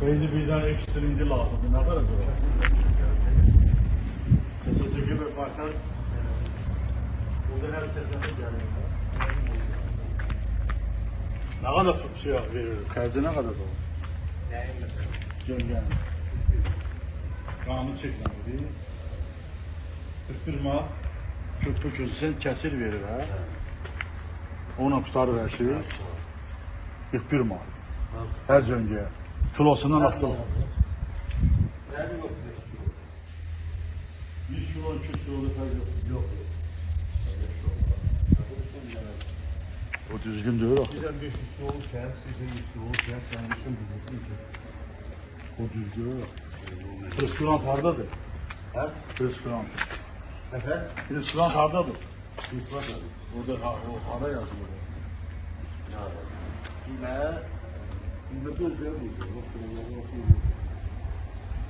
İndi bir dənə ekstringi lazımdır. Nə qədər bu? Kəsəcək və qaytar. Burada hər kəsəndə gəlir. Nə qədər şey verir? Xərci nə qədər olur? Nəyin məsələn? Cöngənin. Qanun çəkməlidir. 41 manat köprü közüsən kəsir verir, hə? Onunla tutarır hər şeyi. 41 manat. Hər cöngəyə. Kilosundan asılı. Nəyin yoxdur? 100 kilo, 200 kilo fərq yoxdur. Yox. O düzgün deyil axı. Bizdən 500 kilo kəs, sizə 100 kilo kəs, yəni bütün bilirsin ki. O düzgün deyil axı. Restoran hardadır? Hə? Restoran. Əfə? Restoran hardadır? Restoran. Orada ha, o hara yazılır? Mən indi özləri buyurur.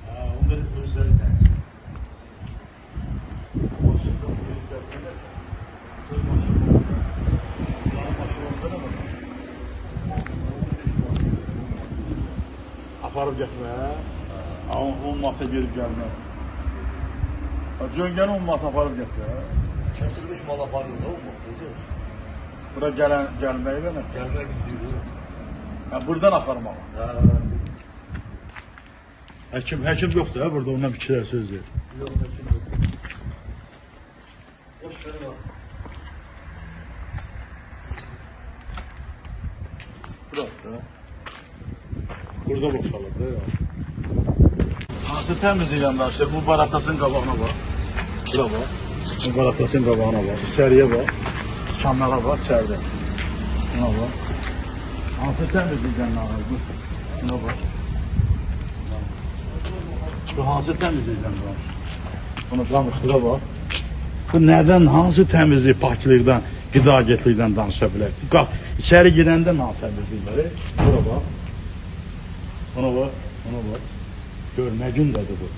Ha, onların özləri təyin. Maşın da bu maşın. Maşın onda nə var? Aparıb gətirmək. 10 manata gedib gəlmək. Cöngəni 10 manata aparıb gətirmək. Kəsilmiş mal aparır da o manat. Bura gəlməyi və nə? Gəlmək istəyir. Ha, buradan aparmağa. Hə. Həkim yoxdur ha, burada ondan bir iki dənə söz deyir. Yox, həkim yox. Boş ver bax. Bura. Burada boşalır da ya. Hansı təmizliklə danışır? Bu baratasın qabağına bax. Bura bax. Bu baratasın qabağına bax. İçəriyə bax. Tikanlara bax içəridə. Buna bax. Hansı təmizliklə danışır? Buna bax. Bu hansı təmizliklə danışır? Bunu danışdıra bax. Bu nədən, hansı təmizlik, paklıqdan, qida agentlikdən danışa bilər? Qalx, içəri girəndə nə təmizlik var? Bura bax. Buna bax, buna bax. Gör, nə gündədir bu?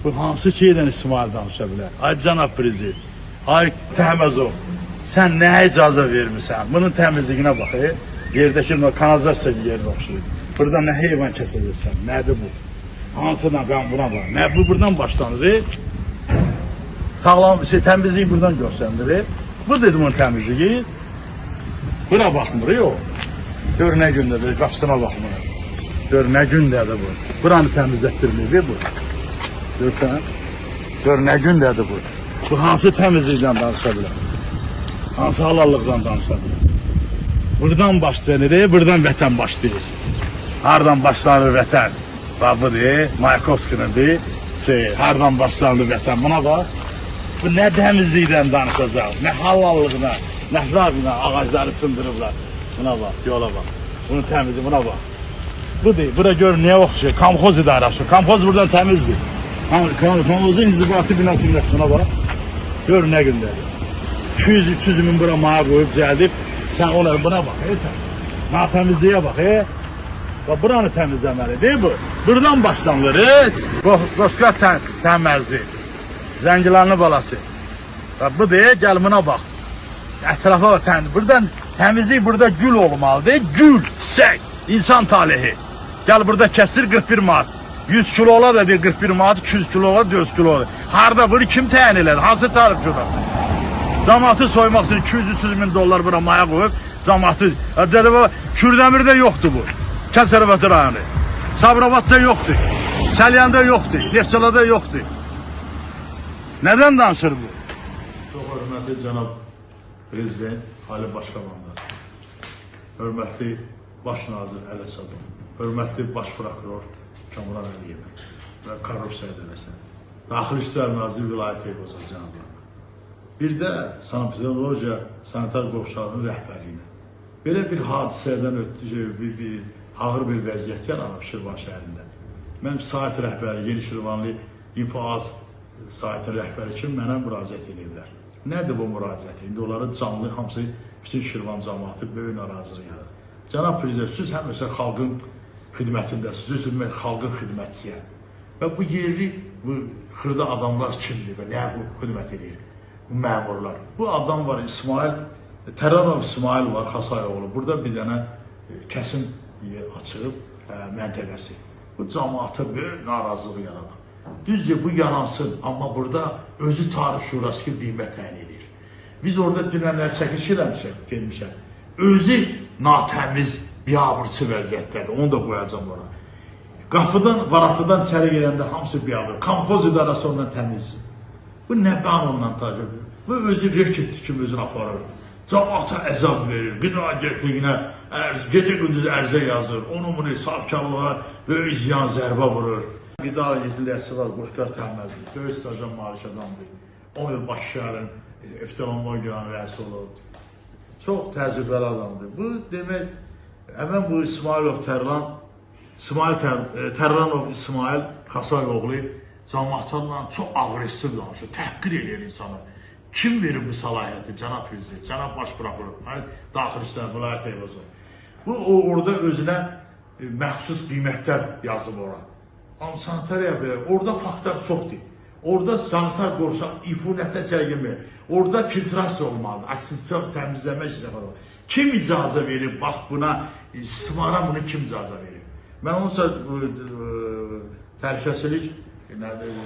Bu hansı şeydən İsmail danışa bilər? Ay cənab prezident, ay Təhməzov, sən nəyə icazə vermirsən? Bunun təmizliyinə bax, yerdəki kanalizasiya yerinə oxşayır. Burada nə heyvan kəsilirsən, nədir bu? Hansına, mən buna bax. Nə, bu buradan başlanır. Sağlam şey, təmizlik buradan göstərilir. Bu dedim onun təmizliyi. Bura baxmır, yox. Gör nə gündədir, qapısına baxmır. Gör nə gündədir bu. Buranı təmizlətdirmir bu. Görsən? Gör nə gündədir bu. Bu hansı təmizlikdən danışa bilər? Hansı halallıqdan danışa bilər? Buradan başlanır, buradan vətən başlayır. Hardan başlanır vətən? Bax budur, Mayakovskinin şey, hardan başlanır vətən? Buna bax. Bu nə təmizlikdən danışacaq, nə halallıqdan, nə zabına ağacları sındırıblar. Buna bax, yola bax. Bunun təmizi, buna bax. Budur, bura gör niyə oxşayır? Kamxoz idarəsi. Kamxoz buradan təmizdir. Kamxozun inzibati binasında buna bax. Gör nə gündədir. 200-300 min bura maya qoyub cəldib. Sən ona buna bax, sən. Natəmizliyə bax, Bax, buranı təmizləməli, deyil bu? Buradan başlanılır, Qoşqa təməzli. Zəngilanlı balası. Bax, bu deyil, gəl buna bax. Ətrafa bax, buradan təmizlik burada gül olmalıdır. Gül, çiçək, insan talehi. Gəl burada kəsir 41 manat. 100 kilo ola da deyir 41 manat, 200 kilo ola, 400 kilo ola. Harda bunu kim təyin elədi? Hansı tarif şurası? Camaatı soymaq üçün 200-300 min dollar bura maya qoyub, camaatı... Dedi, Kürdəmirdə yoxdur bu. Kəsərəvəti rayonu. Sabirabadda yoxdur. Səlyanda yoxdur. Neftçalada yoxdur. Nədən danışır bu? Çox hörmətli cənab prezident Ali Başkomandan, hörmətli baş nazir Əli Əsədov, hörmətli baş prokuror Kamran Əliyev və korrupsiya idarəsi, Daxili İşlər Naziri Vilayət Eyvazov cənablarına. Bir də Sanepidemologiya sanitar qovşağının rəhbərliyinə. Belə bir hadisədən ötdü, bir ağır bir vəziyyət yaranıb Şirvan şəhərində. Mənim sayt rəhbəri, Yeni Şirvanlı İnfoaz saytın rəhbəri kimi mənə müraciət ediblər. Nədir bu müraciət? İndi onları canlı, hamısı bütün Şirvan cəmaatı böyük narazılıq yaradır. Cənab Prezident, siz həmişə xalqın xidmətindəsiniz, siz xalqın xidmətçisiyəm. Və bu yerli, bu xırda adamlar kimdir və nəyə bu xidmət edir? Bu məmurlar. Bu adam var, İsmail, Tərarov İsmail var, Xasayoğlu. Burada bir dənə kəsim açıb məntəqəsi. Bu cəmaata böyük narazılıq yaradır. Düzdür, bu yaransın, amma burada özü Tarif Şurası ki qiymət təyin edir. Biz orada dünənlər çəkiliş eləmişik, gelmişəm. Özü natəmiz, biabırçı vəziyyətdədir, onu da qoyacam ora. Qapıdan, varatıdan içəri girəndə hamısı biabır. Komxoz idarəsi ondan təmiz. Bu nə qanunla tacir? Bu özü reketli kimi özünü aparır. Cəmaata əzab verir, qida agentliyinə gecə-gündüz ərizə yazır, onu bunu sahibkarlığa böyük ziyan zərbə vurur. Qida agentliyi rəisi var, Qoşqar Tərməzli, böyük staja malik adamdır. 10 il Bakı şəhərin oftalmologiyanın rəisi olub. Çox təcrübəli adamdır. Bu demək, həmən bu İsmailov Tərlan, Tərlanov İsmail Xasayoğlu cəmaatla çox aqressiv danışır, təhqir eləyir insanı. Kim verir bu səlahiyyəti? Cənab Prezident, cənab Baş Prokuror, Daxili İşlər Vilayət Eyvazov. Bu orada özünə məxsus qiymətlər yazıb ora. Amma sanitariya belə, orada faktlar çoxdur. Orada sanitar qovşaq ifunətlə içəri girmir. Orada filtrasiya olmalıdır, asidsiya təmizləmə işləri var. Kim icazə verir? Bax buna, istismara bunu kim icazə verir? Mən onsa təhlükəsizlik,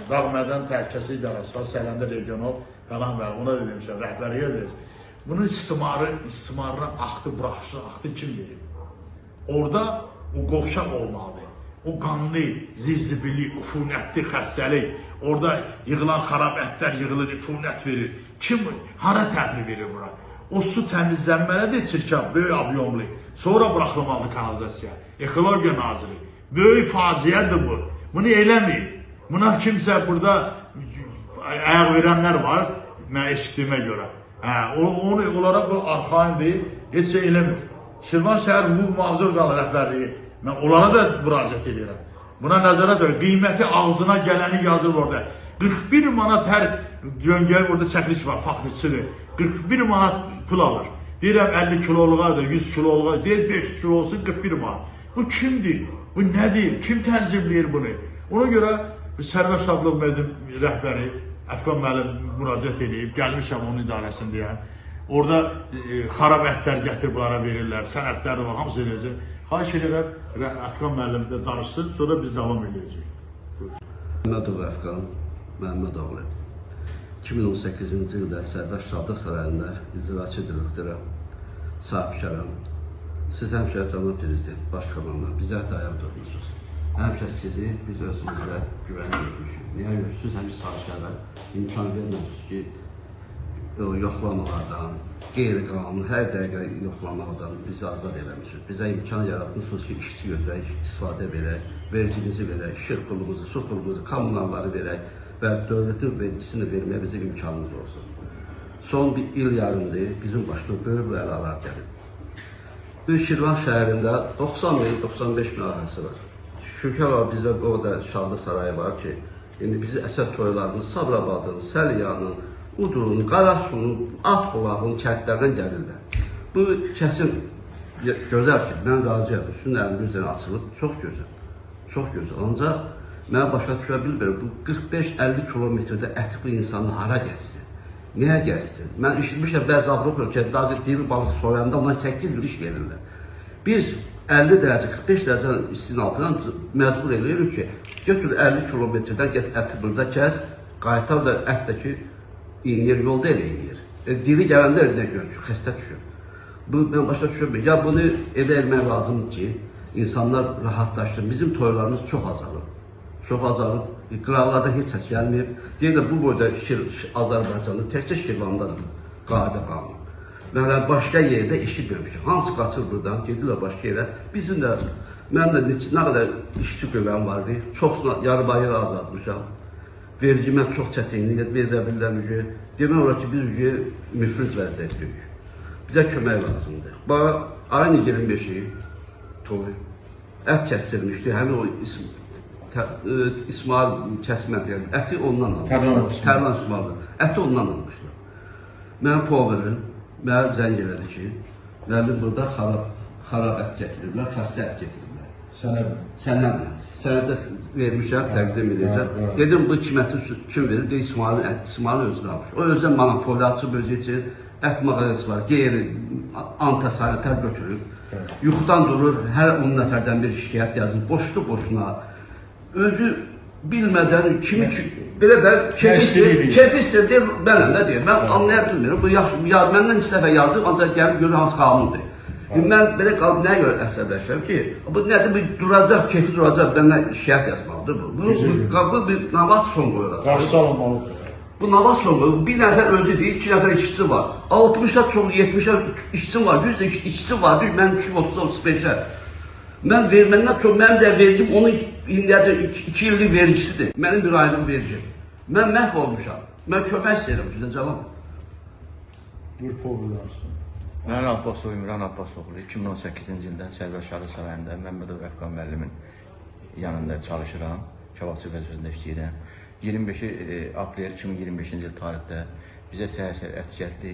Dağ Mədən Təhlükəsizlik İdarəsi var, Sələndə regional falan var, ona da demişəm, rəhbərliyə deyəcəm. Bunun istismarına axtı, buraxışı, axtı kim verir? Orada o qovşaq olmalıdır. O qanlı, zirzibili, üfunətli xəstəlik, orada yığılan xarab ətlər yığılır, üfunət verir. Kim, hara təhvil verir bura? O su təmizlənməlidir, çirkab, böyük abyomlu. Sonra buraxılmalıdır kanalizasiya. Ekologiya naziri. Böyük faciədir bu. Bunu eləməyib. Buna kimsə burada ayaq verənlər var, mən eşitdiyimə görə. Hə, onu onlara bu arxain deyil, heç şey eləmir. Şirvan şəhər hüquq mühafizə orqanı rəhbərliyi, mən onlara da müraciət edirəm. Buna nəzərət verir, qiyməti ağzına gələni yazır orada. 41 manat hər döngəyə orada çəkiliş var, faktçıdır. 41 manat pul alır. Deyirəm 50 kiloluğa da, 100 kiloluğa, deyir 500 kilo olsun 41 manat. Bu kimdir? Bu nədir? Kim tənzimləyir bunu? Ona görə Sərvət Şadlıq Mədim rəhbəri Əfqan müəllim müraciət edib, gəlmişəm onun idarəsindəyəm. Orada xarab ətlər gətirib bunlara verirlər, sənədlər də var, hamısı eləyəcək. Xahiş edirəm, Əfqan müəllim də danışsın, sonra biz davam eləyəcəyik. Məhəmmədov Əfqan Məhəmmədoğlu. 2018-ci ildə Sərvət Şadlıq Sarayında icraçı direktoram, sahibkaram. Siz həmişə cənab prezident, baş komanda bizə dayaq durmuşsunuz. Həmişə sizi biz özümüzə güvənə etmişik. Niyə görə siz həmişə sahibkara imkan verməmişsiniz ki, o yoxlamalardan, qeyri-qanuni hər dəqiqə yoxlamaqdan bizi azad eləmişsiniz. Bizə imkan yaratmışsınız ki, işçi götürək, istifadə verək, vergimizi verək, işıq pulumuzu, su pulumuzu, kommunalları verək və dövlətin vergisini verməyə bizə imkanımız olsun. Son bir il yarımdır, bizim başına böyük bəlalar gəlib. Bir Şirvan şəhərində 90 min, 95 min əhalisi var. Şükür Allah bizdə o da Şadlıq Sarayı var ki, indi bizi əsər toylarının, Sabirabadın, Səliyanın, Udurun, Qarasunun, At bulağının kəndlərdən gəlirlər. Bu kəsim gözəl ki, mən razıyam. Üstün əlimdə üzərə açılıb, çox gözəl. Çox gözəl. Ancaq mən başa düşə bilmirəm, bu 45-50 kilometrdə əti bu insanı hara gəzsin? Niyə gəzsin? Mən eşitmişəm bəzi Avropa ölkələrində diri balıq soyanda ona 8 il iş verirlər. Biz 50 dərəcə, 45 dərəcə istinin altından məcbur eləyirik ki, götür 50 kilometrdən get əti burada kəs, qaytar da ət də ki, inir, yolda elə inir. Diri gələndə nə görür ki, xəstə düşür. Bu, mən başa düşürmürəm. Ya bunu elə eləmək lazımdır ki, insanlar rahatlaşsın. Bizim toylarımız çox azalıb. Çox azalıb. Qıraqlarda heç səs gəlməyib. Deyir də bu boyda Azərbaycanda təkcə Şirvandadır qayda qanun. Mənə başqa yerdə eşitməmişəm. Hamısı qaçır buradan, gedirlər başqa yerə. Bizim də, mənim də nə qədər işçi qüvvəm vardı. Çoxsuna yarıbayır azaltmışam. Vergimə çox çətinlik verə bilirəm ki, demək olar ki, biz müfliz vəziyyətdəyik. Bizə kömək lazımdır. Bax, ayın 25-i toy ət kəsdirmişdi. Həmin o İsmail kəsmədi, yəni əti ondan almışlar. Tərlan İsmail. Əti ondan almışlar. Mənim poverim mənə zəng elədi ki, müəllim burada xarab ət gətiriblər, xəstə ət gətiriblər. Sənəd. Sənədlə. Sənədə vermişəm, təqdim edəcəm. Dedim, bu kim əti kim verir? Deyir, İsmailin özünü almış. O özdən monopoliya açıb özü üçün ət mağazası var, qeyri antasanitar götürüb. Yuxudan durur, hər 10 nəfərdən bir şikayət yazır. Boşlu boşuna. Özü bilmədən kimi belə də kef istəyir, kef istəyir deyir, mənəm də deyir. Mən anlaya bilmirəm. Bu yaxşı, ya məndən neçə dəfə yazıb, ancaq gəlib görür hansı qanundur. Mən belə qalıb nəyə görə əsəbləşirəm ki, bu nədir, bu duracaq, kefi duracaq, məndən şikayət yazmalıdır bu. Bu bir navat son qoyulacaq. Qarşısı alınmalıdır. Bu navat son qoyulacaq. Bir nəfər özü deyir, 2 nəfər işçisi var. 60-a çox, 70-ə işçi var, 100 də işçi var, deyir, mənim üçün 30-35-ə. Mən məndən çox, mənim də vergim onun indiyəcə 2 illik vergisidir. Mənim bir aylıq vergim. Mən məhv olmuşam. Mən kömək istəyirəm sizə cavab. Buyur Povrdansın. Mən Abbasov İmran Abbasoğlu 2018-ci ildən Sərvər Şahlı Sarayında Məmmədov Əfqan müəllimin yanında çalışıram. Kababçı vəzifəsində işləyirəm. 25 aprel 2025-ci il tarixdə bizə səhər-səhər ət gəldi.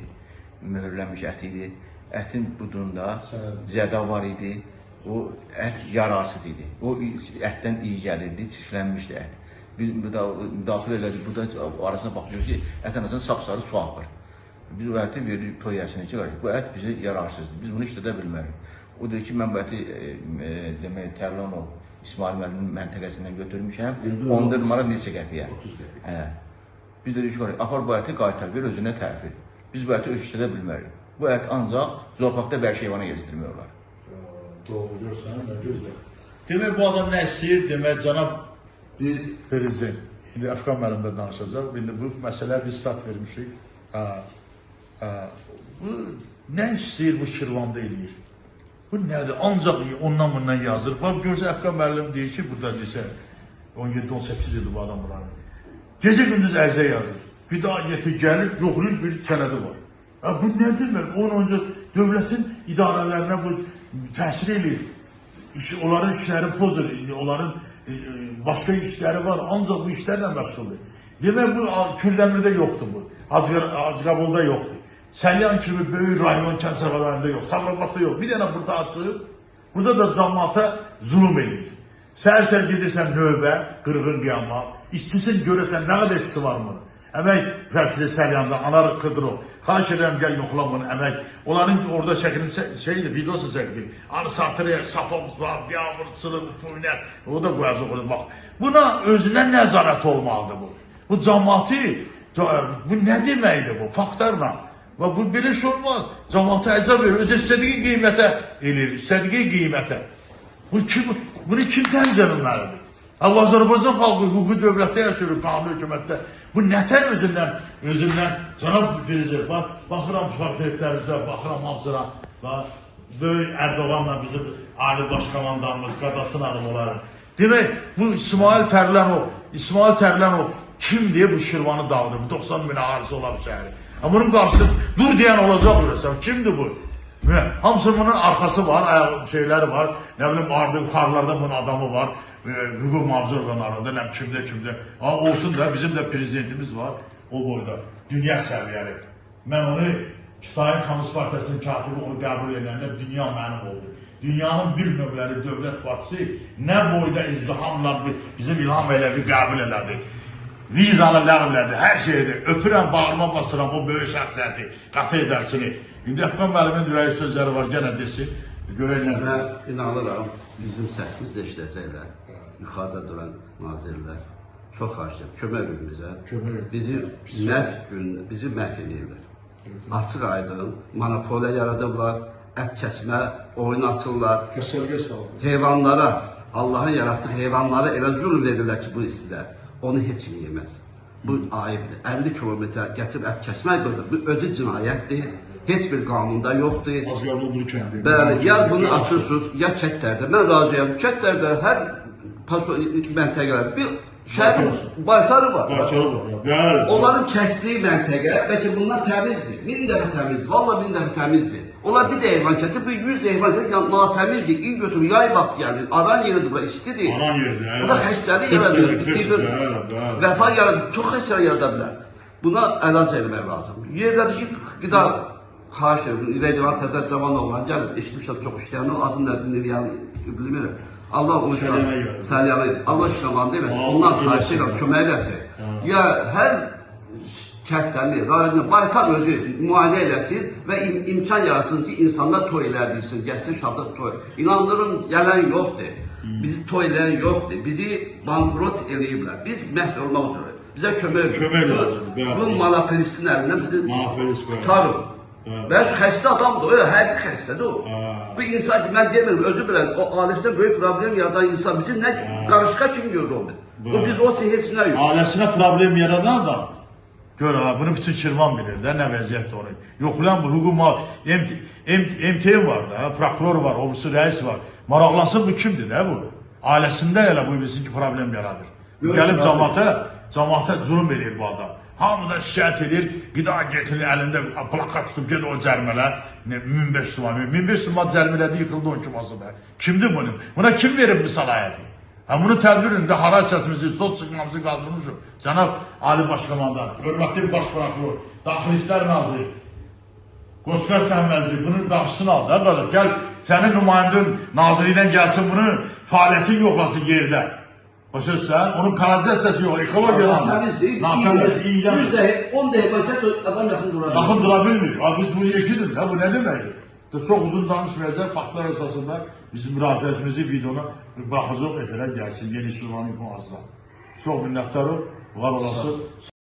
Möhürlənmiş ət idi. Ətin budunda zədə var idi. O ət yararsız idi. O ətdən iyi gəlirdi, çirklənmişdi ət. Biz müdaxilə elədik. Bu da arasına baxıyoruz ki, ətin arasına sapsarı su axır. Biz o əti veririk toy yəsinə ki, bu ət bizə yararsızdır. Biz bunu işlədə bilmərik. O dedi ki, mən bu əti demək Tərlanov İsmail müəllimin məntəqəsindən götürmüşəm. 14 manat neçə qəpiyə. Hə. Biz dedik ki, apar bu əti qaytar, ver özünə təhvil. Biz bu əti işlədə bilmərik. Bu ət ancaq zooparkda vəhşi heyvana yetişdirmək olar. Doğru görsən, nə gözəl. Demək bu adam nə istəyir? Demək cənab biz prezident. İndi Əfqan müəllim də danışacaq. İndi bu məsələ biz sat vermişik. Bu nə istəyir bu Şirvanda eləyir? Bu nədir? Ancaq ondan bundan yazır. Bax görsə Əfqan müəllim deyir ki, burada neçə 17-18 ildir bu adam buranın. Gecə gündüz ərizə yazır. Qida getir, gəlir, yoxlayır bir sənədi var. Bu nə demək? Onun öncə dövlətin idarələrinə bu təsir eləyir. Onların işləri pozur, onların başqa işləri var, ancaq bu işlərlə məşğuldur. Demək bu Kürdəmirdə yoxdur bu, Hacıqabulda yoxdur. Səlyan kimi böyük rayon kənd səbələrində yox, Sabirabadda yox. Bir dənə burada açıb, burada da cəmaata zulüm eləyir. Səhər-səhər gedirsən növbə, qırğın qiyama, işçisin görəsən nə qədər işçisi var bunun. Əmək fəsli Səlyanda, Anar Xıdırov. Xahiş edirəm, gəl yoxla bunu, əmək. Onların orada çəkilin şeydir, videosu çəkdi. Arı satırı, sapamız var, yağmurçılıq, füynət. O da qoyacaq orada, bax. Buna özünə nəzarət olmalıdır bu. Bu cəmaatı, bu nə deməkdir bu, faktlarla. Və bu belə şey olmaz. Cəmaata əzab verir, özü istədiyi qiymətə eləyir, istədiyi qiymətə. Bunu kim təmizləməlidir? Azərbaycan xalqı hüquqi dövlətdə yaşayır, qanuni hökumətdə. Bu nətər özündən, cənab prezident, bax, baxıram portretlərimizə, baxıram hamısına, bax, böyük Ərdoğanla bizim ali başkomandanımız, qadasın hanım onların. Demək, bu İsmail Tərlənov kim deyə bu Şirvanı dağıdır, bu 90 min əhalisi olan şəhəri. Bunun qarşısı, dur deyən olacaq görəsən, kimdir bu? Hamısının bunun arxası var, şeyləri var, nə bilim, yuxarılarda bunun adamı var. Hüquq mühafizə orqanlarında, nə kimdə, kimdə. Olsun da, bizim də prezidentimiz var o boyda, dünya səviyyəli. Mən onu, Xitayın Komünist Partiyasının katibi onu qəbul edəndə dünya mənim oldu. Dünyanın bir nömrəli dövlət partisi nə boyda izdihamla bizim İlham Əliyevi qəbul elədi. Vizanı ləğv elədi, hər şeydir. Öpürəm, bağrıma basıram o böyük şəxsiyyəti, qatı edərsini. İndi Əfqan müəllimin ürəyi sözləri var, gənə desin. Görək nədir. Mən inanıram, bizim səsimizi eşidəcəklər. Yuxarıda duran nazirlər. Çox xahiş edirəm, kömək edin bizə. Bizi məhv edirlər. Açıq aydın, monopoliya yaradıblar, ət kəsmə, oyun açırlar. Heyvanlara, Allahın yaratdığı heyvanlara elə zülm verirlər ki, bu istidə. Onu heç kim yeməz. Bu ayıbdır. 50 kilometrə gətirib ət kəsmək budur. Bu özü cinayətdir. Heç bir qanunda yoxdur. Azqabul kəndi. Bəli, ya bunu açırsınız, ya kətlərdə. Mən razıyam. Kətlərdə hər məntəqələrdə bir şəhərin baytarı var. Baytarı var. Bəli. Onların kəsdiyi məntəqə bəlkə bundan təmizdir. 1000 dəfə təmizdir. Vallahi 1000 dəfə təmizdir. Onlar bir də heyvan kəsir, bir 100 də heyvan kəsir, yəni natəmizdir. İl götürür, yay vaxtı gəlir. Aran yeridir bura, istidir. Aran yeridir. Bura xəstəlik yaradır. Vəfa yaradır, çox xəstəlik yarada bilər. Buna əlac eləmək lazımdır. Yerlərdəki qida xahiş edirəm, Reydivan Təzər Cavan oğlan gəlib, eşitmişəm çox işləyən, adını nədir, yəni bilmirəm. Allah onu Səlyanı, Allah şamandı eləsin, ondan xahiş edirəm, kömək eləsin. Ya hər kətdəmi, rayonda baytar özü müayinə eləsin və imkan yaratsın ki, insanlar toy eləyə bilsin, gəlsin şadlıq toy. İnandırın, gələn yoxdur. Bizi toy eləyən yoxdur. Bizi bankrot eləyiblər. Biz məhv olmaq üzrəyik. Bizə kömək Kömək lazımdır, bəli. Bu monopolistin əlindən bizi Monopolist, bəli. qurtarın. Və xəstə adamdır, o həqiqi xəstədir o. Bu insan ki, mən demirəm, özü bilən, o ailəsində böyük problem yaradan insan bizi nə qarışqa kimi görür o. Bu biz o üçün heç nə yox. Ailəsinə problem yaradan adam. Gör ha, bunu bütün Şirvan bilir də nə vəziyyətdə onu. Yoxlayan bu hüquq MTM var da, prokuror var, o birisi rəis var. Maraqlansın bu kimdir də bu? Ailəsində elə bu bilsin ki, problem yaradır. Yox, Gəlib yaradır. cəmaata zulm eləyir bu adam. Hamı da şikayət edir, qida getirir əlində plakat tutub ged o cərmələ 1500 manat, 1500 manat cərmələdi, yıxıldı 12 masada. Kimdir bunu? Buna kim verib bu səlahiyyəti? Ha bunu tədbirində haray səsimizi, sos çıxmamızı qaldırmışıq. Cənab Ali Başkomandan, hörmətli Baş Prokuror, Daxili İşlər Naziri, Qoşqar Təhməzli, bunun qarşısını al da qardaş. Gəl sənin nümayəndən nazirlikdən gəlsin bunu fəaliyyətin yoxlasın yerdə. Başa düşürsən? Onun kanalizasiyası yox, ekologiya Natəmiz deyil. Natəmiz, iyi gəlmir. 100 dəqiqə, 10 dəqiqə başqa adam yaxın dura bilmir. Yaxın dura bilmir. Ha, biz bunu eşidin də, bu nə deməkdir? De, çox uzun danışmayacaq, faktlar əsasında bizim müraciətimizi, videonu buraxacaq efirə gəlsin, Yeni Şirvan informasına. Çox minnətdarıq, var olasınız.